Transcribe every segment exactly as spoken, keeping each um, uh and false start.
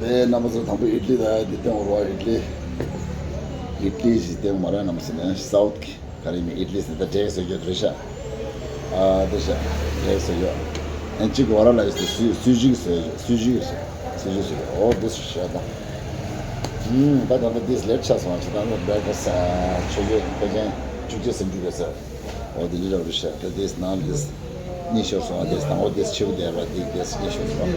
དེ་རྣམ་པ་ཚོ་དང་པོ་ཨིད་ལི་དང་འདི་སྟེང་འོར་བ་ཨིད་ལི། ཨིད་ལི་ཞིག་སྟེང་མ་ར་རྣམ་པ་ཚོ་ནས་སའུ་ཐི་ག་རེ་མིན་ཨིད་ལི་ཟེར་ད་འབྲས་བཟོ་རྒྱུ་རེད་ཤག་ཨ་དེ་ཤག་འབྲས་བཟོ་རྒྱུ། ཨན་གཅིག་བ་ར་ལ་ཡོད་སུ་སུ་ཞིག་བཟོ་སུ་ཞིག་སུ་ཞིག་བཟོ། ཨོ་དེ་སུ་ཤག་ད། ད་ད་ད་དེ་ལེབ་ཆགས་སོང་ཅི་ད་ནི་བེ་ག་ས་ཆོས་རྒྱལ་ཕལ་ཆེར་བཅུ་གཅིག་སུམ་ཅུ་བས་ཟེར། འོ་དེ་འདྲ་རེད་ཤག་ད་དེས་ནང་དེས་གཉིས་ཤོར་སོང་། ཨ་དེས་དང་པོ་དེས་ཕྱི་པོ་དེ་ར་དེ་དེས་གཉིས་ཤོར་སོང་།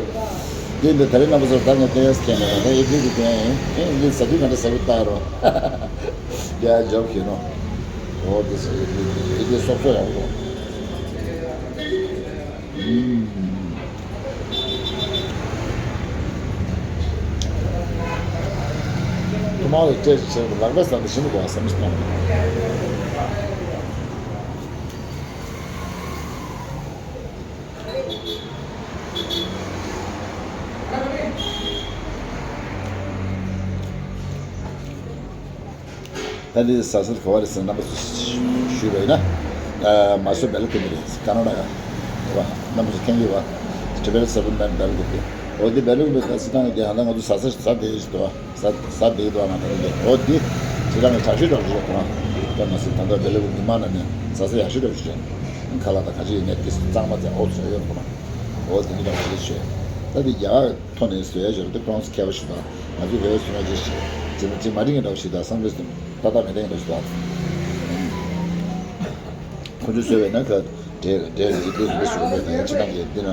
དེ་འདི་ད་རེས་རྣམ་པ་ཚོར་ད་ངས་སྟོན་ཡས་སྐད་མེད་ལ་ད་ཡེ་དེ་དེ་སྟོན་ཡིན། ཨེ་འདི་ཟ་དུས་ག་འདྲ་ཟ་བུ་ལྟ་རོ། རྒྱ་འཇོག་གི་ནོ། འོ་དེ་ཟ་ཡེ་དེ་དེ་དེ་སོབ་སོ་ཡག་པོ། ཐུ་མ་ལ་སྤྲད་ཅིག་བྱས་ལག་པས་ཟ་འདི་ཤིན་ཏུ་གོ་བ་བསམ་ཞིག་གཏོང་། ད་འདི་ཟ་ས་ག་བ་རེད་ཟེར་རྣམ་པ་ཚོ་ཞུས་པ་ཡིན་ན། མ་སོ་སྦེལ་ཀུ་ནི་རེད། ཀ་ན་ཌ་ག་རེད་བ། རྣམ་པ་ཚོ་མཁྱེན་གྱི་རེད་བ། ཊི་བེ་ཊི་སི་བུན་ནན་སྦེལ་ཀུ་པེ། འོ་འདི་སྦེལ་ཀུ་པེ་ད་སི་ཏང་གི་ཧ་ད་ང་ཚོ་ཟ་ས་ཟ་བསྡད་ཀྱི་འདུག་བ། ཟ་ཟ་བསྡད་ཀྱི་འདུག་བ། ང་ད་འདི་འོ་འདི་ཇི་ལྟར་ང་ཇག་ཤོས་འདྲ་པོ་ཞིག་རེད་དོ། ད་ང་ཚོ་ད་ལྟ་སྦེལ་ཀུ་པེ་མི་མང་ནང་ནས་ཟ་ས་ཡག་ཤོས་འདྲ་པོ་ཞིག་རེད། ཁ་ལག་དང་ག་ཅི་ཡིན་ནའི་དེ་གཙང་མ་དེ་ཨོ་ཚོ་ཡོད་རེད་དོ། འོ་དེ་འདྲ་པོ་ཞིག་རེད་ཤོད། ད་འདི་རྒྱ་གར་ཐོག་ནས་བཟོ་ཡ་ཞིག་རེད་དེ་ཁོ་རང་ཚོ་མཁས་པ་ཞིག་དང་ང་ཚོ་བོད་བཟོ་ཡ་ཅིག་ཅིག་ཅིག་མ་རིག་ཡ་འདྲ་པོ་ཞིག་དང་བསམ་བློ་ཏག་ཏག་མེད་མཁན་འདྲ་པོ་ཞིག་དང་། ཁོ་ཚོས་བཟོས་པའི་ནང་ག་འབྲས་འབྲས་ཀྱི་འབྲས་སུ་འབྲས་སུ་ཡོད་པའི་ནང་ཅི་ལྟར་ཡོད་འདི་ན།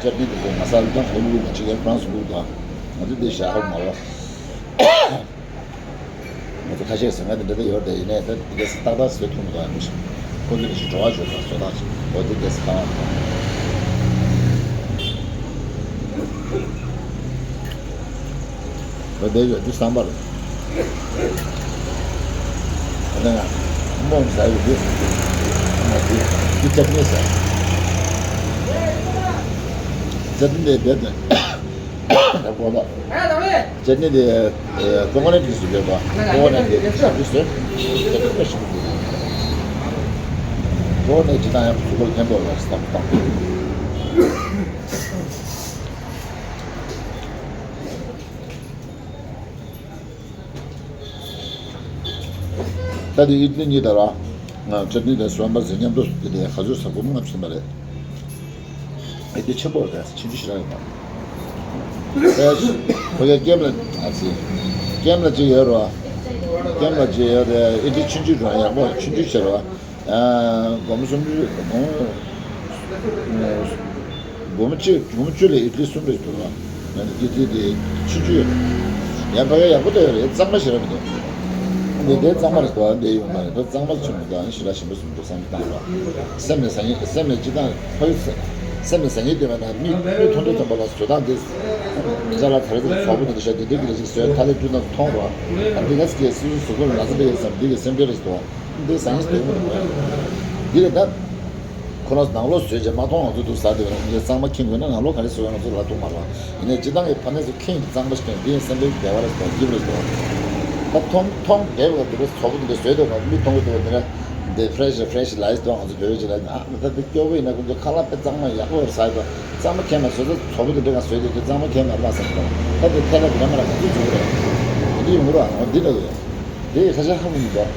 ཅར་ནི་འདི་ཚོ་ང་ས་ལུག་དང་ཧོ་ལུག་ལ་ཅི་ཡང་ཧྥ་རན་སི་ལུག་དང་ང་ཚོ་འདི་ཞག་ཧ་མ་བ། ང་ཚོ་ཁ་ཤས་ཟེར་ང་འདི་འདྲ་ད་ཡོད་རེད། ཡིན་ནའི་ད་འདི་འདྲ་ཏག་ཏག་བཟོས་ཐུབ་མི་འདུག་ཨ་མི་ཤེས། ཁོ་ཚོ་ནི་ཞིག་བྲོ་བ་བྱོས་དང་བཟོ་སྟངས་ཤིག་འོ་འདི་འདྲ་ཏག་ཏག་འོ་དེ་ཡོད་འདི་བསམ་པ་རེད། ད་ང་རྨོངས་ཟ་ཡི་འདི། ང་འདི་འདི་ཅག་ནས་ཟ། ཅག་ནས་བསྡད་དེ་ད་གོ་ད། ཅག་ནས་དེ་ཀོ་ཀོ་ནཊ་གི་སུ་བྱས་པ། ཀོ་ཀོ་ནཊ་གི་ཅག་ནས་ཟ། ཅག་ནས་ཞིག་འདུག་ཀོ་ཀོ་ནཊ་ཅི་ད་ཡང་སུ་ལ་ཁེན་པོ་ལ་སྟམ་སྟམ། ད་དེ་ཨིད་ལི་གཉིས་དང་ར། ང་ཅར་ནི་དང་སོན་པ་ཟེར་མཉམ་དུ་དེ་ནས་ག་ཚོད་ཟ་དགོས་མ་ང་ཚོད་མ་རེད། ཨིད་ལི་ཆེན་པོ་རེད། ཆུང་ཆུང་ཞིག་རང་ཡོད་མ་རེད། ཁོ་ཡ་ཀེམ་ལ་ཨ་ཙི། ཀེམ་ལ་ཅིག་ཡོད་ར། ཀེམ་ལ་ཅིག་ཡོད་རེད། ཨིད་ལི་ཆུང་ཆུང་རང་ཡག་པོ་ཆུང་ཆུང་བྱེད་ར། སྒོར་མོ་སུམ་ཅུ་སྒོར་མོ། སྒོར་མོ་གཅིག་སྒོར་མོ་བཅུ་ལ་ཨིད་ལི་གསུམ་རེ་འདུག་ལ། ཨིད་ལི་དེ་ཆུང་ཆུང་ཡོད། ཡང་ཕ་གི་ཡག་པོ་ད་ཡོད་རེད། གཙང་མ་ཞེ་དྲག་མི་འདུག་འདི་འདི་གཙང་མ་རེད་འདུག་འདི་ཡོད་མ་རེད། ད་གཙང་མ་ཆུང་མི་འདུག་ཞེ་དྲག་ཞིམ་པོ་ཞིམ་པོ་འདུག་བསམ་བློ་བཏང་རོགས། སེམས་ནས་ཟ་ཉེ་སེམས་ནས་ཅི་ལྟར་ཕ་གི་སེམས་ནས་ཟ་ཉེ་དེ་བས་ན་མི་མི་མཐོང་ཐོས་དམ་པ་ལ་བཟོ་སྟངས་དེ། མི་ཚང་ལ་ག་རེ་ཟེར་ཚོགས་པ་དེ་འདྲ་ཤ་དེ་འདྲ་གི་ལ་ཞིག་བཟོས་ཐ་ལེ་བསྐྲུན་ན་མཐོང་རོགས། ཨ་འདི་ག་ཟེར་གི་སུ་སུ་གོ་ལ་ཟ་པའི་སེམས་འདི་གི་སེམས་ཁྲལ་རེད་འདུག་འདི་ཟ་ཉེ་སྡོད་མི་འདུག་འདི་ལས་ད། ཁོ་རང་ནང་ལོགས་བཟོས་རྗེས་མ་མཐོང་ང་ཚོ་འདུག་ཟ་དེ་བས་ན་གཙང་མ་ཁྱིམ་དགོས་ན་ནང་ལོགས་ག་རེ་བཟོས་ང་ཚོ་ལ་ཐུག་མ་རེད། ཡིན་ནའི་སྤྱི་བཏང་གི་ཕ་ནས་སུ་ཁེངས་ཀྱི་གཙང་མ་ཞིག་ཁེངས་འདི་ཡིན་སེམས་པའི་བདེ་བ་རེད་ཟེར་ཡིབ་རེད་ཟེར། ད་མཐོང་མཐོང་བདེ་བ་འདི་རེད། ཚོགས་པ་འདི་བཟོས་འདུག་ང་མི་མཐོང་གི་འདུག་འདི་རེད། འདི་ཕ་རེ་ཤི་ཕ་རེ་ཤི་ལའི་སི་འདུག་ང་ཚོ་བོད་པའི་ཅི་ལ་ཨ་ད་འདི་སྐྱོ་བོ་ཡིན་ན་ཁོ་ཚོ་ཁ་ལག་དཔེ་གཙང་མ་ཡག་པོ་རེད་ཟ་ཡི་འདུག་གཙང་མ་ཁེངས་ན་བཟོས་ཚོགས་པ་འདི་འདྲ་ག་བཟོས་འདུག་གི་གཙང་མ་ཁེངས་ན་ལ་ཟེར་འདུག་ད་འདི་ཐད་ཀར་འདི་འདྲ་མ་ར་ག་ཚོད་བཟོ་གི་རེད། འདི་ཡོང་གི་རེད། འོ་འདི་འདྲ་གི་རེད། དེ་ཡི་ཁ་ཤས་ཧ་གོ་མི་འདུག་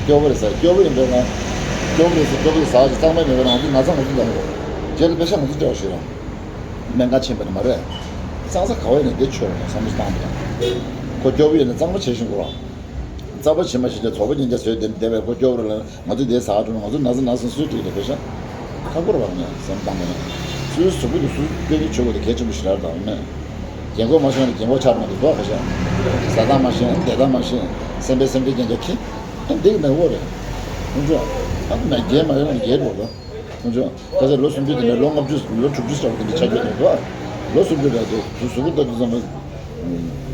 སྐྱོ་བོ་རེད་ཟེར། སྐྱོ་བོ་ཡིན་པས་ན། སྐྱོ་བོ་རེད་ཟེར། སྐྱོ་བོ་རེད་ཟེར་གྱི་གཙང་མ་མེད་པས་ན་ང་ཚོ་ན་ཚ་ང་ཚོ་འདང་གོ་རྗེས་ལ་པེ་ཤ་ང་ཚོ་འདྲ་བ་ཞིག་རང་། སྨན་ཁང་ཕྱིན་པ་ནི་མ་རེད། གཙང་ས་ག་བ་ཡིན་ན་དེ་ཆོག་རེད་བསམ་བློ་བཏང་པ་དང་། ཁོ་སྐྱོ་བོ་ཡིན་ན་གཙང་མ་བྱེད་བཞིན་གོ་རང་། གཙང་མ་བྱེད་མ་བྱེད་ཀྱང་ཚོགས་པ་ཉིན་བརྒྱ་བཟོས་དེ་བསྡད་པས་ཁོ་སྐྱོ་བོ་རེད་ལ་ང་ཚོ་དེ་ཟ་འགྲོ་ན་ང་ཚོ་ན་ཚ་ན་ཚ་སུས་འགྲིག་རེད་པེ་ཤ། ཁག་པོ་རེད་བ་ངས་བསམ་བཏང་པ་ཡིན། སུའི་གཟུགས་པོ་དེ་སུས་སྐྱོ་གི་ཆོག་གི་དེ་གལ་ཆེན་པོ་ཞིག་རེད་དང་མེད། རྒན་གོག་མ་ཤེས་ན་རྒན་གོག་ཆགས་མ་འདུག་དོ་ཁ་ཤས། ཟ་སྟངས་མ་ཤེས་བསྡད་སྟངས་མ་ཤེས་སེམས་པའི་སེམས་ཁྲལ་རྐྱང་རྐྱང་ཁྱི། ཨ་འདི་གི་ནང་འོ་རེད། ཁོང་ཚོ་ཨ་མ་རྒན་མ་ཡོང་ན་རྒན་འགྲོ་དོ། ཁོང་ཚོ་ཁ་ཤས་ལོ་སུམ་ཅུ་དེ་ནས་ལོ་ལྔ་བཅུ་ལོ་དྲུག་ཅུ་ལྟ་བུ་དེ་འདྲ་ཆགས་ཀྱི་འདུག་དོ། ལོ་སུམ་ཅུ་ལ་དེ་དུས་གཟུགས་པོ་ལྟ་དུས་ཙམ་པ།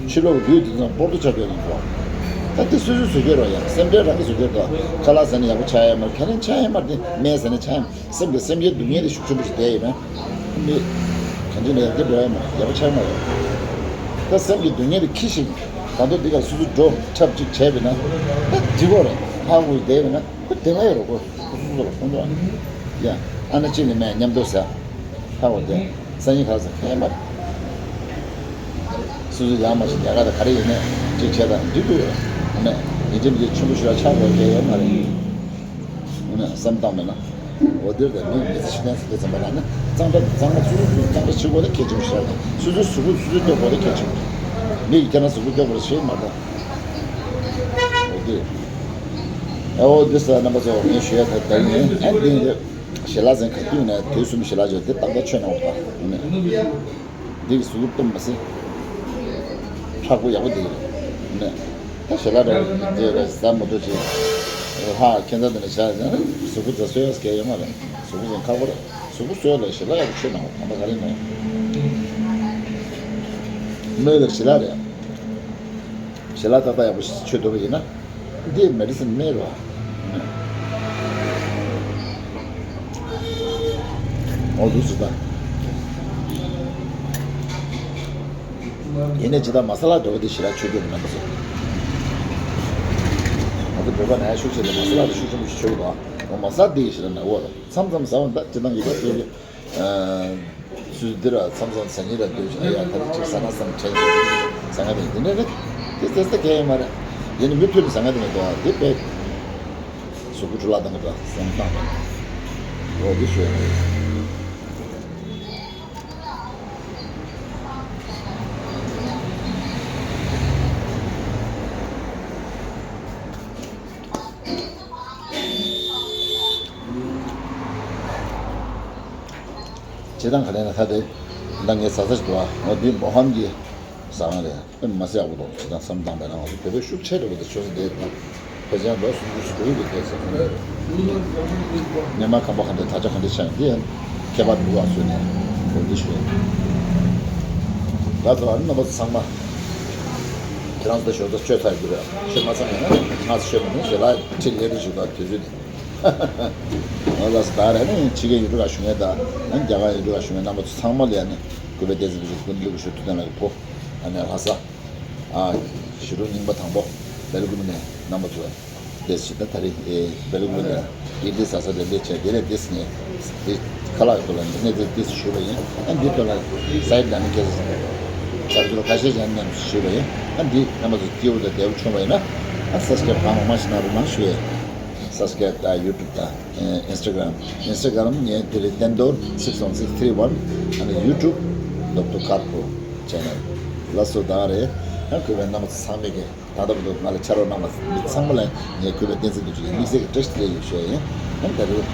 ཕྱི་ལོགས་ལུས་དེ་ཙམ་སྤོར་ཏོ་ཆགས་ཀྱི་འདུག་དོ། ད་དེ་སུ་སུས་བཟོ་རྒྱུ་རོ་ཡ་སེམས་ཁྲལ་རང་གིས་བཟོ་རྒྱུ་དོ། ཁ་ལག་ཟ་ནས་ཡག་པོ་ཆགས་ཡ་མ་རེད། ཁ་ལག་ཆགས་ཡ་མ་རེད། དེ་སྨན་ཟ་ནས་ཆགས་ཡ་མ་རེད། སེམས་ཀྱི་སེམས་ཀྱི་སྡུག་བསྔལ་དེ་ཤུགས་ཆེན་པོ་ཞིག་བསྡད་ཡོད་ན། མི། གང་ཅི་ནས་ཡར་རྒྱས་འགྲོ་ཡ་མ་ཡག་པོ་ཆགས་མ་ཡོང་། ད་སེམས་ཀྱི་སྡུག་བསྔལ་དེ་འཁྱེར་ཞིང་། ད་དུང་འདི་གར་སོ་སོ་འགྲོ་འཁྲབ་ཅིག་བྱས་པས་ན། ད་འགྲིག་གོ་རེད། ཧ་གོ་བསྡད་པས་ན་ཁོ་བདེ་བ་ཡོད་རེད་གོ། སོ་སོ་ལ་ཁོང་ཚོ། ཡ། ཨ་ན་གཅིག་ནས་མེད་མཉམ་དུ་ཟ། ཧ་གོ་བསྡད། སང་ཉིན་ག་ཟ་ཧེ་མ། སོ་སོ་ཡར་མ་ཕྱིན་རྒྱ་གར་དང་ག་རེ་ཡིན་ནའི་གཅིག་བྱས་དང་འགྲིག་འདུག་ཨ་ནི་ཡིན་གཅིག་མིན་གཅིག་ཆེན་པོ་ཞིག་ལ་ཆགས་དགོས་གལ་ཡོད་མ་རེད། ཨ་ནི་བསམ་བཏང་མེད་ན། འོ་དེར་དང་མི་མི་ཚེ་ཕྱི་ཐན་ཟེར་དེ་ཙམ་པ་ལ་ནི་གཙང་སྦྲ་གཙང་མ་སོ་སོ་གཙང་སྦྲ་བྱེད་དགོས་ནི་གལ་ཆེན་པོ་ཞིག་རེད། སོ་སོའི་གཟུགས་པོ་སོ་སོས་སྐྱོབ་དགོས་ནི་གལ་ཆེན་པོ་རེད། མི་གིས་ཁྱེད་རང་གཟུགས་པོ་སྐྱོབ་དགོས་ཞེས་མ་གཏོགས། འོ་དེ། ཨ་འོ་དེ་ས་རྣམ་པ་ཚོ་ངས་ཞུ་ཡ་ད་ད་ཡིན་ཨ་འདི་ཞལ་ལག་ཟན་ག་དུས་ནས་དུས་གསུམ་ཞལ་ལག་བྱས་དེ་ཏག་ཏག་ཆོད་ན་འོ་ད་ནི། འདི་གི་གཟུགས་པོ་སྟོབས་མ་ཟིན། ཧྲག་པོ་ཡག་པོ་འདུག་ནས། ད་ཞལ་ལག་ར་དེ་ར་ཟ་མ་ཐུབ་ཅིག་ཧ་ཁྱེད་ཚ་དེ་ནས་བྱ་ཟེར་ན་གཟུགས་པོ་ཟ་སོས་ཡོད་སྐལ་ཡོད་མ་རེད། གཟུགས་པོ་ཟིན་ཁག་པོ་རེད། གཟུགས་པོ་སོས་ལ་ཞལ་ལག་ཡག་པོ་མཆོད་གནང་བ་གང་ལྟར་ག་རེ་ནས། སྨོས་ལ་ཞལ་ལག་རེད། ཞལ་ལག་ཏག་ཏག་ཡག་པོ་མཆོད་ཐུབ་པ་ཡིན་ན། འདི་མེ་ཌི་སིན་སྨན་རེད་བ། འོ་འདུག་ཟེར་ད། ཡིན་ནའི་ཇི་ལྟར་མ་ས་ལ་འགྲོ་བ་དེ་ཞེ་དྲག་མཆོད་རྒྱུ་མི་འདུག་ཟེར། ང་ཚོ་བོད་པ་ན་ཡ་ཤུགས་ཆེ་ལ་མ་ས་ལ་དེ་ཤུགས་ཆེན་པོ་ཞིག་མཆོད་གི་འདུག་འོ་མ་ས་དེ་ཞེ་དྲག་ན་འོ་མཚམས་མཚམས་ཟ་བ་འདྲ་ཇི་ལྟར་ཡོད་པ་ཡོད་རྒྱུ། སུས་འདི་ར་མཚམས་མཚམས་ཟ་ཉིན་ར་སྡོད་ཅིག་ཨ་ཡ་ད་ནི་ཅིག་ཟ་ན་བསམ་དྲན་ཅིག་ཟ་ང་ནི་འདི་ནས་རེད། དེ་ཟེར་ས་གལ་ཡོད་མ་རེད། ཡིན་ནི་མུ་མཐུད་ནས་ཟ་ང་དེ་མི་འདུག་ཨ་དེ་དཔེ། གཟུགས་པོ་འཕྲོ་བརླག་བཏང་གི་འདུག་བསམ་བཏང་བ། འོ་དེ་ཞོད་རེད། བྱེད་སྟངས་ག་རེ་ན་ད་དེ། ད་ངས་ཟ་ས་ཞིག་འདུག་ཨ། འོ་འདི་མོ་ཧམ་གྱི་ཟ་ང་རེད། དཔེ་མ་སྲིད་ཡག་པོ་འདུག་ཅེས་དང་བསམ་བཏང་པས་ན་ང་ཚོ་བོད་པའི་ཤུགས་ཆེ་རེད་པ་དེ་ཆོས་སྲིད་དེ་དང་། ཕལ་ཆེར་ལོ་སུམ་ཅུ་སོ་དགུ་གི་སྐད་ཟེར་ཁོ་ན་རེད། སྔོན་མ་ཁང་པ་ག་འདྲ་དར་ཆ་ག་འདྲ་ཆགས་ཡོད་འདི་ཡང་ཁྱད་པར་འདུག་ཨ་བཟོས་ནས་འོ་འདི་ཞུས། ད་ཚོ་ཨ་ནི་རྣམ་པ་ཚང་མ་ཁྱེད་རང་ཚོ་ད་ཞོགས་ཚ་ཆོས་ཚར་རྒྱུ་རེད། ཆོས་མ་ཚང་ཡིན་ན་ང་ཚོ་ཆོས་མ་ནུས་ཞེ་ལ་ཁྲིད་ལས་རེ་ཞུ་ད་དུས་ཚོད་འདི། ང་ལ་སི་ད་རེ་ནི་ཕྱི་རྒྱལ་ཡུལ་གྲུ་ཁག་བཞུགས་མཁན་དང་ཨ་ནི་རྒྱ་གར་ཡུལ་གྲུ་ཁག་བཞུགས་མཁན་རྣམ་པ་ཚོ་ཚང་མ་ལ་ཡ་ནི་སྐུ་པའི་བསྟན་འཛིན་སྐུ་མདུན་སྐུ་ཞུ་ཐུབ་བསྟན་ལགས་ཀྱི་བུ་ཨ་ནི་ལྷ་ས། ཨ། ཞི་ལུ་རྙིང་པ་དང་པོ་སྦེལ་ཀུ་མི་ནས་རྣམ་པ་ཚོ་བདེ་སྐྱིད་ད་ད་རེས་ཨེ་སྦེལ་ཀུ་མི་ནས་ཡིན་དེ་ཟ་ས་རེ་འདི་བྱས་དེ་ལས་བདེ་སྐྱིད་དེ་ཁ་ལག་ཐོག་ལ་གནས་དེ་བདེ་སྐྱིད་ཞུས་པ་ཡིན། ཨ་འདི་ཐོག་ལ་ས་ཡིབ་ལ་ནི་ཁྱེད་ཚོ་ཚང་མ་ཁ་ཤས་ཀྱང་མཉམ་ཞུས་པ་ཡིན། ཨ་འདི་རྣམ་པ་ཚོ་སྐྱིད་པོ་དང་བདེ་པོ་བྱུང་བ་ཡིན་ན་ཨ་སབ་སི་ཀེབ་གང་མང་མང་ཞིག་གནང་རོགས་གནང་ཞུ་ཡས། སབ་སི་ཀེབ་དང་ཡུ་ཊུབ་དང་ཨེ་ཨིན་སི་ཊ་གྷ་རམ། ཨིན་སི་ཊ་གྷ་རམ་ངའི་དེ་རེད། བསྟན་རྡོར་six one six three one། ཨ་ནི་ཡུ་ཊུབ་Doctor Karpo channel ལ་སོ་ད་རེད། ཨ་གུས་པའི་རྣམ་པ་ཚོ་ཚང་མས་ཀྱི། ད་ལྟ་བར་དུ་ང་ལ་ཕྱག་རོགས་གནང་བ་མི་ཚང་མ་ལ་ངས་གུས་པའི་བསྟན་འཛིན་དུ་བཅུག་གི་དམིགས་བསལ་གྱི་བཀྲ་ཤིས་བདེ་ལེགས་ཞུ་ཡ་ཡིན། ཨ་ད་རེས་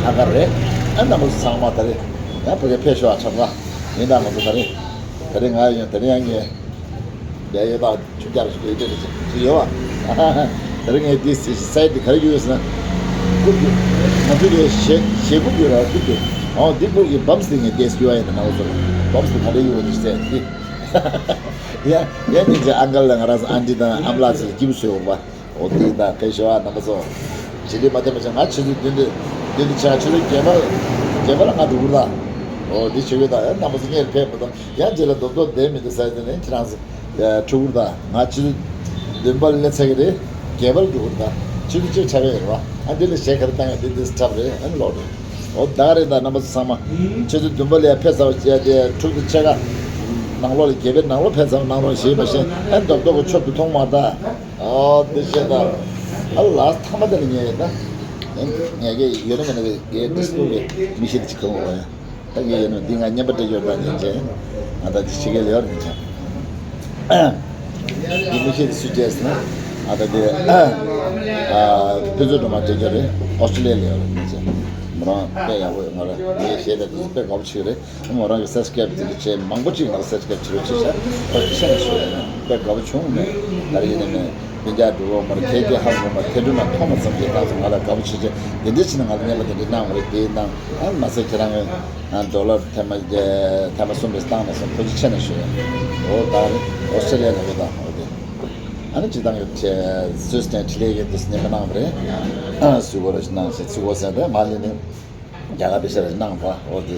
ཨ་ཁ་རེད། ཨ་རྣམ་པ་ཚོ་ཚང་མ་ད་རེས་ཡང་བོད་སྐད་ཕེབས་ཤོག་ཨ་ཁྲབ་ཁ་ཡིན་ད་ང་ཚོ་ད་རེས་ད་རེས་ང་ཡོང་ད་རེས་ཡང་ངས་ཡ་ཡོད་ད་ཆུ་རྒྱབ་ཞིག་ཡོད་དེ་རེད་ཅིག་ཡོད་བ། ད་རེས་ངས་དེ་སའི་ཊི་ག་རེ་ཡོད་ཟེར་ན་ཀུར་གྱི་ང་ཚོ་ཡོད་ཞེ་ཞེ་ཀུར་གྱི་ར་ཀུར་གྱི་ཨོ་འདི་ཀུར་གྱི་བམ་སི་དེ་ངས་དེ་ཡོད་ཡ་ཡིན་ན་ང་ཚོ་བམ་སི་དེ་ག་རེ་ཡོད་ཟེར་ཏེ། ཡ་ཡ་ནི་ཅི་ཨང་ཀལ་ལ་ང་རང་ཚོ་ཨན་ཊི་དང་ཨམ་ལགས་ཚོ་སྐྱིད་པོ་བཟོས་ཡོད་པ། འོ་དེ་དང་ཕེབས་ཤོག་ཨ་རྣམ་པ་ཚོ། བྱེད་ལས་མ་བསྟན་པ་བྱ་ང་ཆུ་ཚོད་བདུན་དུ་བདུན་དུ་ཆ་ཆུ་ཚོད་བརྒྱད་པ་བརྒྱད་པ་ལ་ང་འགྲོ་གི་རེད་ད། འོ་དེ་བྱེད་དགོས་ད་ཨ་རྣམ་པ་ཚོ་སྔས་ལ་ཕེབས་མི་འདུག་ཡང་རྗེས་ལ་རྡོག་རྡོག་བསྡད་མི་འདུག་ཟེར་དེ་ནས་ཁྱེད་རང་ཚོ་ཕྲུ་གུར་ད་ང་ཆུ་ཚོད་བདུན་པ་ལ་སླེབས་ཚར་གི་རེད། བརྒྱད་པ་ལ་འགྲོ་གི་རེད་ད། ཆུ་ཚོད་གཅིག་ཆ་བས་རེད་བ། ཨ་འདི་ལ་གཞས་ག་རེ་བཏང་ཡ་འདི་འདི་འཁྲབ་རེད་ཨ་ནི་ལོག་རེད། འོ་ད་རེད་ད་རྣམ་པ་ཚོ་ཚང་མ། ཆུ་ཚོད་བདུན་པ་ལ་ཡ་ཕེབས་ཚར་བ་བྱས་ཏེ་ཕྲུ་གུ་ཆེ་ཁ། ནང་ལོགས་ལ་བརྒྱད་པའི་ནང་ལོགས་ཕེབས་ཚར་བ་གནང་རོགས་ཞེས་པ་བཞིན་ཨ་ནི་རྡོག་རྡོག་གི་ཆོབ་ཏུ་མཐོང་མ་ད། ཨོ་འདི་བཤད་ད། ཨ་ལ་ཐ་མ་དེ་ལ་ཉལ་ཡོད་ད། ངས་ཀྱི་ཡོད་ན་མེད་ན་ངའི་ཏིས་ཏུ་གི་མི་ཤེས་ཅིག་གང་འོ་ཡ། ད་ངས་ཡོད་ན་འདི་ང་བརྙན་པར་སྤྲད་ཡོད་ད་ཉན་ཅེ། ང་ད་འདི་ཕྱི་རྒྱལ་ཡོད་ཉན་ཅེ། འདི་མི་ཤེས་སུ་བྱས་ཟེར་ན། ཨ་ད་འདི་ཨ་ཕུན་ཚོགས་སྒྲོལ་མ་སྤྲད་ཡོད་རེད། ཨོ་སི་ཀྲི་ལི་ཡ་ལ་ཡོད་རེད་ཉན་ཅེ། མོ་རང་དཔེ་ཡག་པོ་ཡོད་ང་རང་ངས་བཤད་ད་འདི་དཔེ་དགའ་པོ་ཞིག་རེད། མོ་རང་གི་སབ་སི་ཀེབ་དེ་འདྲ་བྱས་མང་པོ་ཅིག་ང་ལ་སབ་སི་ཀེབ་བྱེད་རོགས་བྱེད་ཤག་ཁོ་ཅི་ཤ་ནས་ཞུ་ཡ་ཡིན་དཔེ་དགའ་པོ་བྱུང་མེད། ད་རེས་ཡིན་ནས་མེད་སྤུན་ཀྱག་འགྲོ་གོ་མ་རེད་ཁྱེད་ཀྱི་ཧ་གོ་མ་ཐེ་འདུན་ན་ཐོག་མ་ཙམ་གྱི་ད་ཚོ་ང་ལ་དགའ་པོ་བྱེད་ཅེས་དེ་འདྲ་བྱས་ནས་ང་ལ་བརྙན་པ་དེ་འདྲ་གནང་བ་རེད། དེ་གནང་ཨ་མ་ཟད་ཁྱེད་རང་གི་ཌོ་ལར་ཐེངས་མ་ཐེངས་མ་གསུམ་རེ་བཏང་ནས་སོང་ཁོ་ཅི་ཤ་ནས་ཞུ་ཡ་ཡིན། འོ་ད་རེད་ཨོ་སི་ཀྲི་ལི་ཡ་ལ་ཡོད་ད་འོ་དེ་ཨ་ནི་སྤྱི་བཏང་གི་སུས་ནས་ཁྲི་ལས་ཀྱི་དུས་སུ་བརྙན་པ་གནང་བ་རེད། ཨ་སུ་གོ་རེ་ཞིག་གནང་ཞེས་སུ་གོ་ཟེར་ཏེ་མ་ལི་ནི། རྒྱ་གར་པེ་ཤ་རེ་གནང་བ་འོ་དེ་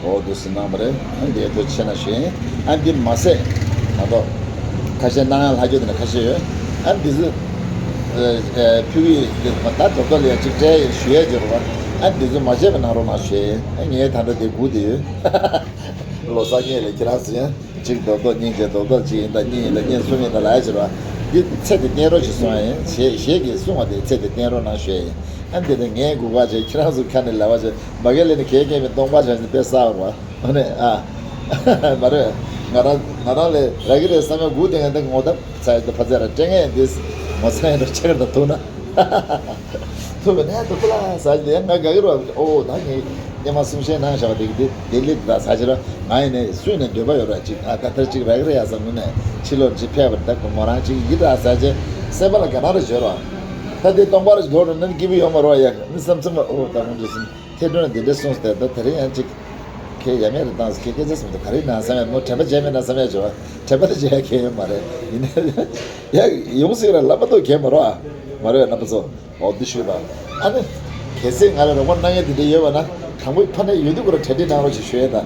འོ་དེ་སུ་གནང་བ་རེད། ཨ་འདི་ཐོ་ཆེ་ན་ཞུ་ཡིན། ཨ་འདི་མ་ཟད་ང་ཚོ་ཁ་ཤས་གནང་ཡ་ལྷག་རྒྱུ་དེ་ན་ཁ་ཤས་ཡོད། ཨ་འདི་ཚོ་ཕུལ་གི་ཡོད་ད་རྡོག་རྡོག་ལ་ཡ་གཅིག་སྤྲད་ཡིན་ཞུ་ཡ་ཅིག་རེད་བ། ཨ་འདི་ཚོ་མ་བརྗེད་པ་གནང་རོགས་གནང་ཞུ་ཡིན། ཨ་ངས་ད་ལྟ་དེ་སྒུག་བསྡད་ཡོད། ལོ་གསར་ཉིན་ལ་ཁྱེད་རང་ཚོ་ཡང་ གཅིག་རྡོག་རྡོག་གཉིས་བྱས་རྡོག་རྡོག་གཅིག་ཡིན་ད་གཉིས་ཡིན་ད་གཉིས་གསུམ་ཡིན་ད་ལབ་ཡ་བྱེད་རོགས། འདི་ཚེ་འདི་བརྟན་རོགས་ཞེས་གསུང་ཡ་ཡིན། ཞེས་ཞེས་ཀྱིས་གསུང་བ་དེ་ཚེ་འདི་བརྟན་རོགས་གནང་ཞུ་ཡ་ཡིན། ཨ་འདི་ནི་ངའི་སྒུག་པ་བྱས། ཁྱེད་རང་ཚོ་ཁ་ནས་ལབ་པ་བྱས། མ་གི་ལས་ནི་གས་གས་མི་སྟོང་པ་བྱས་ནས་དཔེ་གསར་བ་རེད་བ། ཨ་ནི་ཨ་མ་རེད། ང་རང་ང་རང་ལས་རག་གི་རེད་བསམ་ཡ་སྒུག་དེ་ངས་འདི་ངོ་ཐབས་ཚ་ཡ་འདི་ཕ་ཚེ་ར་སྤྲད་ངས་འདི་ངོ་ཚ་ཡ་འདི་ཆེ་གར་དང་ཐུག་ན། ཐུབ་པའི་གནས་དུ་ཁུ་ལ་ཟ་ཞིག་ལས་ང་དགའ་གི་རོགས། ཨོ་ད་ངས་སྙེ་མ་གསུང་བཤད་གནང་བཞག་པ་དེ་གི་དེ་དེ་ལས་དེ་དག་ཟ་ཞིག་ར། ང་ཡིན་ནས་སུས་ནས་འདོད་པ་ཡོད་ར་ཅིག་ང་ད་ལྟར་ཅིག་རག་གི་རེད་ཡ་བསམ་ནས་ཕྱི་ལོགས་ཅིག་ཕེབས་པ་དག་གི་མོ་རང་ཅིག་ཡིད་ར་ཟ་ཅེ་སེམས་པ་ལ་དགའ་སྣང་ར་བྱོས་ར། ད་དེ་སྟོང་པ་ར་ཞིག་འགྲོ་རུ་ནི་སྐྱིད་པོ་ཡོད་མ་རོགས་ཡ་ནི་བསམ་ཚུལ་མ་ཨོ་ད་ཁོང་ཚོ་སེམས་ཐེ་གྲོ་ནས་དེ་འདྲས་གསུངས་ཏེ་ད་དེ་རིང་ཡང་ཅིག་ཁྱེད་ཡ་མེད་རེ་བཏང་ཁྱེད་སྐད་ཆ་གསུངས་ཏེ་ག་རེ་ན་བསམ་ཡ་མོ་དྲན་པ་བརྗེད་མེད་ན་བསམ་ཡ་བྱོས་བ་དྲན་པ་དེ་བརྗེད་ཡ་ཁྱེད་ཡོད་མ་རེད་ཡིན་ན། ཡ་ཡོང་སྲིད་ར་ལབ་མ་གཏོགས་གས་མ་རོགས་ཨ། མ་རེད་རྣམ་པ་ཚོ། འོ་འདི་ཞུས་པ། ཨ་ནི། གལ་སྲིད་ང་ལ་རོགས་པ་གནང་མཁན་དེ་འདྲ་ཡོད་པ་ན་དང་པོའི་ཕ་ནས་ཡོད་དུས་ཁོ་ར་གྲ་སྒྲིག་གནང་རོགས་ཞེས་ཞུ་ཡས་དང་།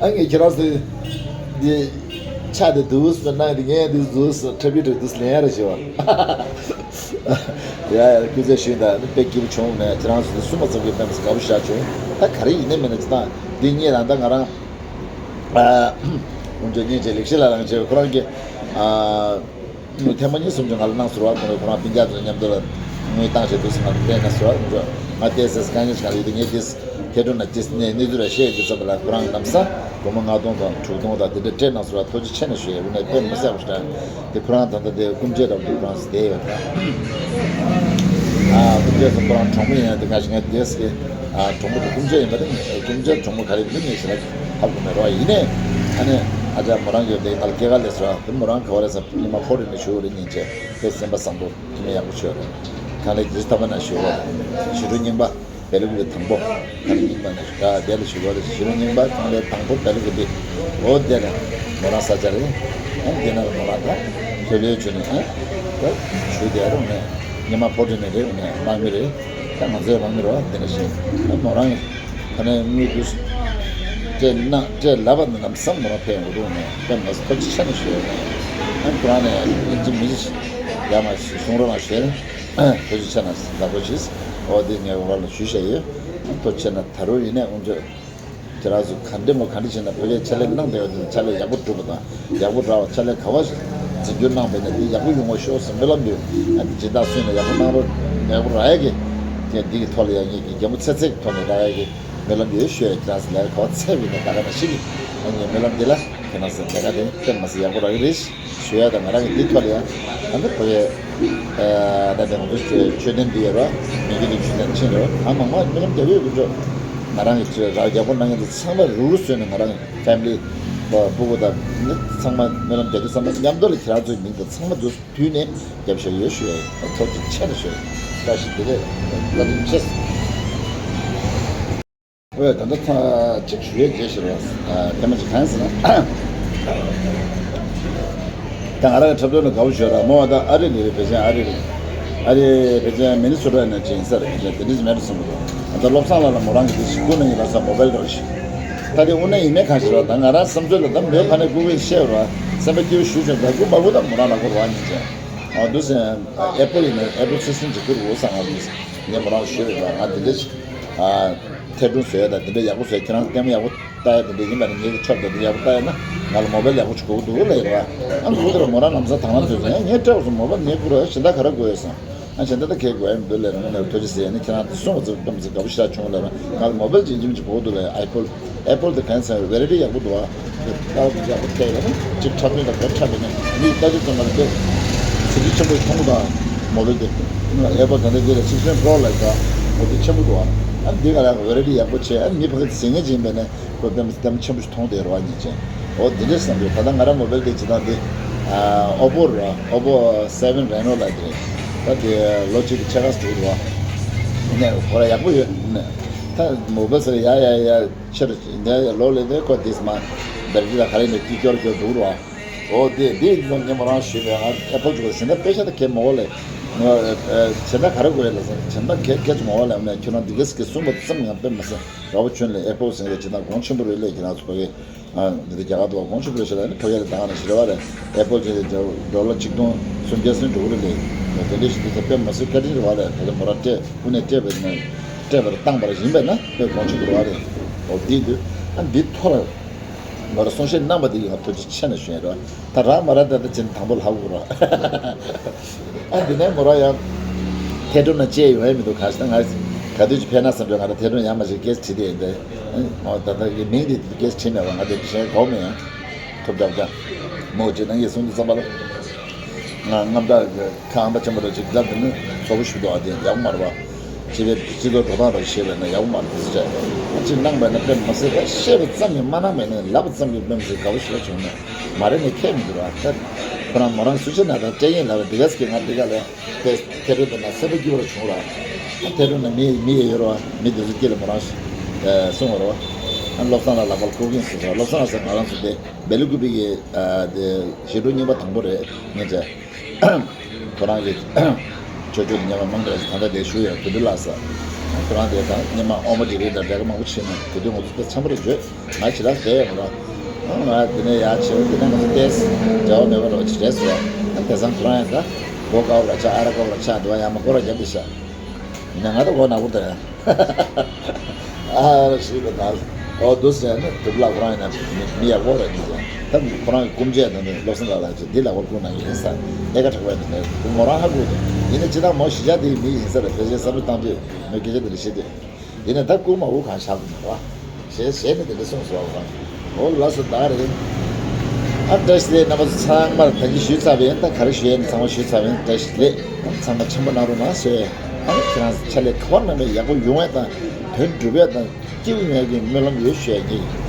ཨ་ངས་ཁྱེད་རང་ཚོ་འདི་ཆ་དེ་འདུག་སེ་གནང་དེ་ངས་འདི་འདུག་སེ་འཁྲབ་ཡིག་འདུག་སེ་ལེན་ཡ་ར་ཞེས་པ། ཡ་ཡ་སྐུ་ཚེ་ཞུས་དང་དཔེ་སྐྱིད་པོ་བྱུང་ནས་ཁྱེད་རང་ཚོ་འདི་གསུམ་པ་ཙམ་གྱིས་དཔེ་མི་སྲིད་དགའ་པོ་ཞེ་དྲག་བྱུང་། ད་ག་རེ་ཡིན་ནའི་མིན་ན་ཅི་དང་འདི་གཉིས་རང་ད་ང་རང་། ཨ། དཀོན་མཆོག་སྙིང་རྗེ་ལེགས་བཤད་ལ་རང་བྱས་ཁོ་རང་གི། ཨ། དངུལ་ཐེངས་མ་གཉིས་གསུམ་ཅིག་ང་ལ་གནང་ཟེར་བ་དགོངས་རེད། ཁོ་རང་སྤུན་ཀྱག་ཚོ་མཉམ་དུ་ལ་དངུལ་བཏང་བྱས་འདུག་སེ་ང་ལ་བསྟན་ན་ཟེར་བ་དགོངས་རེད། ང་བལྟས་ཟེར་དཀའ་ངལ་ཞིག་ལ་ཡོད་དུས་ངས་དེ་ཁྱེད་ཁྲོ་ན་ཅིས་ནས་གནས་ཚུལ་ལ་བཤད་ཡོད་དུས་ཙམ་པ་ལ་ཁོ་རང་ལམ་སང་སྒོར་མོ་ལྔ་སྟོང་དང་དྲུག་སྟོང་དང་དེ་འདྲ་སྤྲད་གནང་ཟེར་བ་ཐུགས་རྗེ་ཆེ་ནས་ཞུ་ཡས་འོ་ནས་དཔེ་མི་སྲིད་པ་ཞིག་རེད། དེ་ཁོ་རང་ད་ལྟ་དེ་སྐུ་མཆེད་རབ་ཏུ་ཁོ་རང་ཟེར་བསྡད་ཡོད་རེད། ཨ་སྐུ་མཆེད་ཚོ་ཁོ་རང་གྲོགས་མོ་ཡིན་ཡང་དེ་ག་ཞིག་ངས་བལྟས་ཟེར་གི། ཨ་གྲོགས་མོ་དེ་སྐུ་མཆེད་ཡིན་པ་དེ་སྐུ་མཆེད་གྲོགས་མོ་ག་རེ་ཡིན་པ་ངས་ཞེ་དྲག་ཧ་གོ་མེད་རོགས་ཡིན་ནའི། ཨ་ནི་ཨ་ཅག་མོ་རང་གི་དེ་ཨལ་སྐྱེ་ག་ལས་ཟེར་བ་དེ་མོ་རང་ག་བ་རེད་ཟེར་ཉི་མ་ཕོ་རེ་ནས་ཞུ་བ་རེད་སྙིང་རྗེ། དེ་སེམས་པ་བཟང་པོ་དེ་མོ་ཡག་པོ་བྱོས་རེད། གང་ལས་རྒྱུ་ཐོབ་པ་ན་ཞུ་བ་རེད། ཞུ་རུ་རྙིང་པ། བེ་ལུག་གི་དང་པོ། ཁ་ལ་རྙིང་པ་ནས་ཞུ་ག་དེ་ལ་ཞུ་ག་ལ་ཞུ་རུ་རྙིང་པ་གང་ལས་དང་པོ་བེ་ལུག་གི་འདི། འོ་དེ་ལ་མོ་རང་ས་ཆ་རེད། ཨ་དེ་ན་ལ་མོ་རང་ད་ཁྱོད་ལས་བྱུང་ནས་ཨ་ད་ཞུ་དེ་རུང་ནས་ཉི་མ་ཕོ་བྲིས་ནས་རེད་འོ་ནས་དམག་མི་རེད། ད་ང་ཚོའི་དམག་མི་རེད་བ་དེ་ལ་ཞུ་ཨ་མོ་རང་ད་ནས་དངུལ་དུ་སྤྲད་ན་སྤྲད་ལབ་པ་ནི་ལམ་སང་མོ་རང་ཕེབས་འོང་འདུག་ནས་ད་ང་ཚོ་ཁོ་ཅི་ཆ་ནས་ཞུ་ཨ་ཁོ་རང་ནས་ཡིན་གཅིག་མིན་གཅིག་ཡ་མ་ཞུ་གསུང་རོགས་གནང་ཞུ། ཐུགས་རྗེ་ཆེ་གནང་། བདག་པོ་བྱས། འོ་འདི་ངས་ཁོ་རང་ལ་ཞུས་བཞག་ཡོད། ཐུགས་རྗེ་ཆེ་གནང་། ད་རུང་ཡིན་ནའི་དཀོན་མཆོག་ཁྱེད་རང་ཚོ་ག་འདྲ་མོ་ག་འདྲ་བྱས་ན་བོད་པའི་ཕྱག་ལས་གནང་བསྡད་ཡོད་དེ་ཕྱག་ལས་ཡག་པོ་སྒྲུབ་པ་དང་ཡག་པོ་རག་པ་ཕྱག་ལས་ག་བ་ཞིག་འཛིན་སྐྱོང་གནང་བས་ན་འདི་ཡག་པོ་ཡོང་བ་ཤོག་ཟེར་སྨོན་ལམ་ཡོད། ཨ་འདི་སྦྱིན་བདག་སུས་ནས་ཡག་པོ་གནང་རོགས་ཡག་པོ་རག་ཡ་གི་དེ་འདི་གི་ཐོག་ལ་ཡང་ངེད་ཀྱི་རྒྱལ་མོ་ཚེ་ཚད་ཀྱི་ཐོག་ནས་རག་ཡ་གི་སྨོན་ལམ་ཡོད་ཞུ་ཡ། ཁྱེད་རང་ཚོ་ལས་ཀ་ག་བ་ཚད་བས་ན་ད་ག་ན་ཞིག་གི་ཨ་ངའི་སྨོན་ལམ་འདི་ལ་ཁྱེད་རང་ཚོ་ལས་ཀ་དེ་དཔེ་མ་སྲིད་ཡག་པོ་རག་གི་རེད། ཞུ་ཡ་དང་ང་རང་གི་འདི་ཐོག་ལ་ཡ་ཨ་འདི་ཁོ་ཡའི་ད་ལྟ་ང་ཚོ་མཆོད་རྟེན་འདི་ཡོད་ར་མི་གི་འདི་མཆོད་རྟེན་ཕྱིན་ར་ཨ་མང་མང་སྨོན་ལམ་རྒྱབ་ཡོད་དགོས་ཆོག་ང་རང་གི་ཚོས་ར་རྒྱབ་པོ་གནང་མཁན་དེ་ཚང་མ་རུག་རུག་བཟོས་ནས་ང་རང་གི་ཕེ་མི་ལི་སྤུ་གུ་དང་ཚང་མ་སྨོན་ལམ་རྒྱབ་དུས་ཚང་མ་མཉམ་དུ་ལ་ཁྱེད་རང་ཚོའི་མིང་དང་ཚང་མ་འདུ་བསྡུས་ནས་རྒྱབ་བཞག་ཡོད་ཞུ་ཡ་ཡིན། ཐུགས་རྗེ་ཆེ་ནས་ཞུ་ཡ་ཡིན། བཀྲ་ཤིས་བདེ་ལེགས་བཀའ་དྲིན་ཆེ། ཨོ་ད་ལྟ་ཚ་གཅིག་ཞུ་ཡས་བྱས་ཞེས་པ་ཐེངས་མ་གཅིག་གང་ཟེར་ན། ད་ང་རང་གི་འཁྲབ་སྟོན་ལ་དགའ་བོ་བྱོས་ར་མོ་བ་ད་ཨ་རི་ནས་རེད། བེ་ཅན་ཨ་རི་རེད། ཨ་རི་བེ་ཅན་མི་ནི་སོ་ཊ་ནས་ཅིག་ཡིན་ས་རེད། བེ་ཅན་དེ་འདྲ་ཅིག་མེད་རུ་སོང་གི་འདུག་ད་བློ་བཟང་ལགས་ལ་མོ་རང་གི་དེ་ཞིག་སྐུ་ན་ཡིན་ལ་ས་མོ་བལ་འགྲོ་ཞིག་ད་དེ་དབུ་ན་ཡིན་མེད་གང་ཞིག་ར་ད་ང་རང་བསམ་ཚུལ་ལ་ད་མོའི་ཕ་ནས་སྐུ་གི་བཤད་ར་སེམས་པ་སྐྱིད་པོ་ཞུ་བྱུང་ད་སྐུ་མ་སྐུ་ད་མོ་རང་ལ་སྐུ་ར་ཉིན་ཅན་ཨ་འདུག་སེ་ཨེ་པོ་ཡིན་ན་ཨེ་པོ་སི་སི་ཊེམ་ཅིག་སྐུ་རུ་འོ་ས་ང་འདུག་སེ་ངས་མོ་རང་ཞུས་རེད་ད་ང་འདི་འདྲ་ཞིག་ཨ། ཐད་སྒྲུང་བཟོས་ཡ་དང་དེ་འདྲ་ཡག་པོ་བཟོས། ཁྱེད་རང་ལྟད་མོ་ཡག་པོ་ལྟ་ཡ་དེ་འདྲ་ཡིན་པ་ནི་ངེད་ཀྱི་ཕྱོགས་དེ་འདྲ་ཡག་པོ་ལྟ་ཡ་ན་ང་ལ་མོ་བལ་ཡག་པོ་ཅིག་དགོས་ཀྱི་འདུག་ལབ་ཡོད་ར། ཨ་ནི་ལུག་དེ་ལ་མོ་རང་ལམ་སང་དང་ལམ་ཚོད་ཚོད་ཡང་ངས་སྤྲད་པ་སོང་མོ་བལ་ངས་བསྐུར་ར་གཞན་དག་ག་རེ་དགོས་ཡོད་སོང་། ཨ་གཞན་དག་ད་གས་དགོས་ཡ་མི་འདུག་ལབ་ནས་ཐུགས་རྗེ་ཟེར་ཡ་ནི་ཁྱེད་རང་དེ་གསུང་བ་ཚོ་ལྟ་མི་ཚོ་དགའ་པོ་ཞེ་དྲག་བྱུང་ལབ་ར་ང་ལ་མོ་བལ་ཅིག་ཡིན་གཅིག་མིན་གཅིག་དགོས་ཀྱི་འདུག་ལབ་ཡ། ཨེ་པོལ་ཨེ་པོལ་དེ་གང་ཟེར་བེ་རེ་ཊི་ཡག་པོ་འདུག་ཨ། ལྟ་བ་ཡག་པོ་ཐེབས་ཡོད་ན་གཅིག་འཁྲབ་སྟོན་དང་བེ་འཁྲབ་ཡོད་ན་མིས་ལྟ་རྒྱུ་ཙམ་པ་ལ་དཔེ་གཟི་བརྗིད་ཆེན་པོ་མཐོང་གི་འདུག་མོ་བལ་དེ་ཨེ་པོལ་ད་ལྟ་དེ་ལ་སིགས་ཊིན་པོ་རོ་ལབ་ཀྱང་མོ་བལ་ཆེན་པོ་འདུག་ཨ། འདི་ག་རང་བེ་རེ་ཊི་ཡག་པོ་བྱས་ཨ་མི་ཕ་གི་ཟིང་ངེ་ཅིག་ཡིན་པས་ན་ཁོ་དཔེ་མི་སྲིད་ཆེན་པོ་ཞིག་མཐོང་བསྡད་རེད་བ་ཉིན་ཅན། འོ་འདི་འདྲས་བསམ་དུས་ད་ལྟ་ང་རང་མོ་བལ་དེ་ཇི་ལྟར་འདི་ཨོ་པོ་ར་ཨོ་པོ་སེ་བེན་རེ་ནོ་ལབ་དེ་རེད། ད་དེ་ལོ་གཅིག་གི་ཕྱེད་ཀ་ཟིག་འདུག་རེད་བ། ཡིན་ནའི་ཁོ་ར་ཡག་པོ་ཡོད་ནས་ད་མོ་བལ་ཟེར་ཡ་ཡ་ཡ་ཆེར་འདི་ལོ་ལས་དེ་ཁོ་དེས་མ་བེ་རེ་ཊི་ལ་ག་རེ་ནས་དཀྱིལ་སྐྱོར་སྐྱོར་འདུག་རེད་བ། འོ་དེ་དེ་ཡིན་ཙང་ངས་མོ་རང་ཞུས་པའི་ང་ཨེ་པོལ་ཅིག་ལ་གཞན་དག་དཔེ་ཆ་དང་གད་མོ་ལས་ང་གཞན་དག་ག་རེ་དགོས་ལ་ཟེར་གཞན་དག་གད་གད་ཅིག་མོ་ལས་ང་ཁྱོད་རང་འདི་གས་གས་གསུངས་པ་ཙམ་ཡང་དཔེ་མ་སྲིད་ར་བ་ཁྱོད་ལས་ཨེ་པོལ་ཟེར་ཡ་ཇི་ལྟར་གོང་ཆེན་པོ་རེད་ལས་ཁྱེད་རང་ཚོ་ཕ་གི་ཨ་འདི་འདྲ་རྒྱ་གར་དུ་བ་གོང་ཆེན་པོ་རེད་ཤེས་ལ་ནི་ཕ་གི་ལ་ད་ང་ན་ཞི་ར་བ་རེད། ཨེ་པོལ་ཅིག་ལས་ཌོ་ལར་ཆིག་སྟོང་སུམ་བརྒྱ་ཟིན་འགྲོ་གི་རེད་ལས་དེ་འདྲ་ཞིག་འདི་ཚོ་དཔེ་མ་སྲིད་བཀའ་དྲིན་རེད་བ་ལས་ད་ལྟ་མོ་ར་སྤྲད་དབུ་ནས་སྤྲད་པ་ཡིན་ན་སྤྲད་པར་བཏང་པར་ཡིན་པས་ན་དཔེ་གོང་ཆེན་པོ་རེད་བ་རེད། འོ་འདི་འདུག་ཨ་འདི་ཐོག་ལ། མོ་རང་གསུང་བཤད་གནང་བ་དེ་གི་ང་ཐུགས་རྗེ་ཆེ་ན་ཞུ་ཡ་རེད་བ། ད་རག་མ་རག་ད་ད་ཅན་དང་པོ་ལྷག་དགོས་ར། ཨ་འདི་ནས་མོ་རང་ཡང་ཐད་སྒྲོམ་ན་བཅད་ཡོང་ཡ་མི་འདུག་ག་ཞིག་ད་ང་ག་དུས་ཅིག་ཕེབས་ན་བསམ་པའི་ང་རང་ཐད་སྒྲོམ་ཡར་མར་ཞིག་སྐད་བྲིས་ཏེ་ཡིན་ཏེ། ཨོ་ད་ལྟ་གི་མིང་དེ་སྐད་བྲིས་མེད་པ་ང་དེ་གཞན་གོ་མེད་ཡང་། ཐུབ་དྲག་དྲག་མོ་ཅེ་ནང་གི་གསུང་དུས་ཙམ་པ་ལ། ང་རྔམ་དྲག་གི་ཁ་ཨམ་པ་ཆེན་པོ་རེ་ཅིག་ལབ་དེ་ནི་ཚོགས་པ་ཞུ་དོ་ཨ་དེ་ཡག་མ་རེད་བ། བྱེད་པའི་སྤྱི་ཚོགས་འགྲོ་སྟངས་རེ་ཤེས་པས་ན་ཡག་མ་རེད་ཟེར། ཅིག་གནང་བས་ན་དཔེ་མ་སྲིད་པ་ཤེས་པ་ཙམ་གྱིས་མ་གནང་བས་ན་ལབ་པ་ཙམ་གྱིས་དཔེ་མ་སྲིད་དགའ་པོ་ཞེ་དྲག་བྱུང་ན་མ་རེད་ནས་ཁས་མི་འདུག་ར་ད། ཁོ་རང་མོ་རང་སུ་ཆེ་ན་ད་སྤྲད་ཡིན་ལབ་པ་འདི་ག་ཟེར་གྱི་ང་འདི་ག་ལས་དེ་ཐད་སྒྲོམ་དེ་ན་སེམས་པ་སྐྱིད་པོ་རེ་བྱུང་ར། ཐད་སྒྲོམ་ན་མི་མི་ཡི་ཡོད་ར་བ་མི་དེ་ཚོ་སྐྱིད་ལ་མོ་རང་གསུང་བ་ར་བ། བློ་བཟང་ལགས་ལག་པར་བསྐུར་གིན་སོང་ཟེར་བ་བློ་བཟང་ལགས་ཟེར་ང་རང་ཚོ་དེ་སྦེལ་ཀོབ་པི་གི་དེ་ཞི་ཀྲུག་རྙིང་པ་དང་པོ་རེད་ངས་བྱས། ཁོ་རང་གིས་ཆོས་ཕྱོགས་ཀྱི་སྔོན་མ་མང་དྲགས་ཤིག་ད་ལྟ་དེ་བཞུགས་ཡོད་དོན་འདི་ལགས་སོ། ཁོ་རང་དེ་དང་སྔོན་མ་ཨོ་མོ་ཌི་རེད་དང་འབྲེལ་བ་མང་པོ་ཕྱིན་ནས་དེ་དུས་ང་ཚོ་དེ་འཚམས་པོ་རེ་བརྗོད་ང་ཞེ་དྲག་བསྡད་ཡོད་མ་རེད། ང་དེ་ནས་ཡར་ཕྱིན་དེ་ནས་ང་ཚོ་ཏོག་ཙམ་འབྲེལ་བ་མེད་པ་འདྲ་བོ་ཅིག་རེད་ཟེར་བ། དེང་སང་ཁོ་རང་ཡང་ད་སྒོ་དཀར་པོ་ར་ཆགས་ཨ་ར་དཀར་པོ་ར་ཆགས་འདུག་བ། ཡང་མ་སྐོར་ར་རྒྱབ་དེ་ཤག་ཡིན་ན་ང་ད་སྒོ་ནག་པོ་དང་ཡང་། ཨ་ར་ཞིག་ལ་ད་ཨོ་འདུག་ཟེར་ནས་གྲུབ་ལ་ཁོ་རང་ཡིན་ན་མི་ཡག་པོ་རེད་མི་ཟེར། ད་ཁོ་རང་གི་སྐུ་མཆེད་དང་ནི་བློ་བཟང་ལགས་ལ་ཅིག་འདི་ལ་བོར་ཁུངས་ན་ཡིན་ས་ཨེ་ཁ་གྲགས་པ་ཡིན་ན་ཁོ་མོ་རང་ཧ་གོ་འདུག་ཡིན་ན་ཅི་ད་མོ་གཞིས་ཆགས་དེའི་མི་ཡིན་ས་རེད། ཕལ་ཆེར་བསམ་བློ་བཏང་དུས་མོས་སྐད་ཆ་དེ་འདྲ་བཤད་དུས་ཡིན་ན་ད་སྐུ་མ་འུ་གང་བཞག་གི་མེད་པ་ཞེས་ཞེས་ནས་དེ་འདྲ་གསུངས་སོང་བ། འོ་ལགས་སོ་ད་རེད། ཨ་བཀྲ་ཤིས་བདེ་ལེགས། རྣམ་པ་ཚོ་ཚང་མར་ད་གིན་ཞུས་ཚར་བ་ཡིན། ད་ག་རེ་ཞུ་ཡ་ཡིན་ཚང་མ་ཞུས་ཚར་བ་ཡིན། བཀྲ་ཤིས་བདེ་ལེགས། ཚང་མ་ཆེན་པོ་གནང་རོགས་གནང་ཞུ་ཡ་ཡིན། ཨ་ཁྱེད་རང་ཚོ་ཕྱག་ལས་ག་པར་གནང་ནས་ཡག་པོ་ཡོང་ཡ་དང་དོན་འགྲུབ་ཡ་དང་སྐྱིད་པོ་ཡོང་ཡ་གི་སྨོན་ལམ་ཡོད་ཞུ་ཡ་ཡིན།